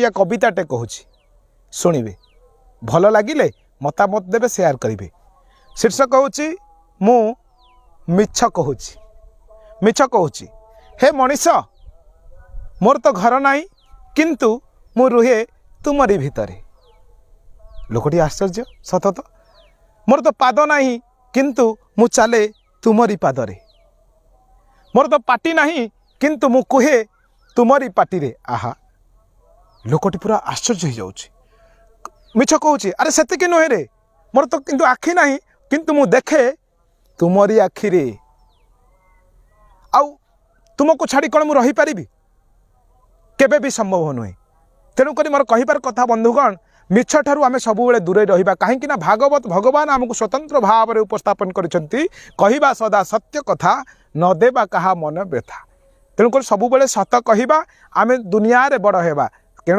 ଛୋଟିଆ କବିତାଟେ କହୁଛି, ଶୁଣିବେ। ଭଲ ଲାଗିଲେ ମତାମତ ଦେବେ, ସେୟାର କରିବେ। ଶୀର୍ଷକ ହେଉଛି ମୁଁ ମିଛ କହୁଛି। ମିଛ କହୁଛି। ହେ ମଣିଷ, ମୋର ତ ଘର ନାହିଁ, କିନ୍ତୁ ମୁଁ ରୁହେ ତୁମରି ଭିତରେ। ଲୋକଟି ଆଶ୍ଚର୍ଯ୍ୟ, ସତ ତ, ମୋର ତ ପାଦ ନାହିଁ, କିନ୍ତୁ ମୁଁ ଚାଲେ ତୁମରି ପାଦରେ। ମୋର ତ ପାଟି ନାହିଁ, କିନ୍ତୁ ମୁଁ କୁହେ ତୁମରି ପାଟିରେ। ଆହା, ଲୋକଟି ପୁରା ଆଶ୍ଚର୍ଯ୍ୟ ହେଇଯାଉଛି। ମିଛ କହୁଛି, ଆରେ ସେତିକି ନୁହେଁ ରେ, ମୋର ତ କିନ୍ତୁ ଆଖି ନାହିଁ, କିନ୍ତୁ ମୁଁ ଦେଖେ ତୁମରି ଆଖିରେ। ଆଉ ତୁମକୁ ଛାଡ଼ି କ'ଣ ମୁଁ ରହିପାରିବି? କେବେ ବି ସମ୍ଭବ ନୁହେଁ। ତେଣୁକରି ମୋର କହିବାର କଥା ବନ୍ଧୁଗଣ, ମିଛଠାରୁ ଆମେ ସବୁବେଳେ ଦୂରେଇ ରହିବା। କାହିଁକି ନା ଭାଗବତ ଭଗବାନ ଆମକୁ ସ୍ୱତନ୍ତ୍ର ଭାବରେ ଉପସ୍ଥାପନ କରିଛନ୍ତି, କହିବା ସଦା ସତ୍ୟ କଥା, ନ ଦେବା କାହା ମନ ବ୍ୟଥା। ତେଣୁକରି ସବୁବେଳେ ସତ କହିବା, ଆମେ ଦୁନିଆରେ ବଡ଼ ହେବା।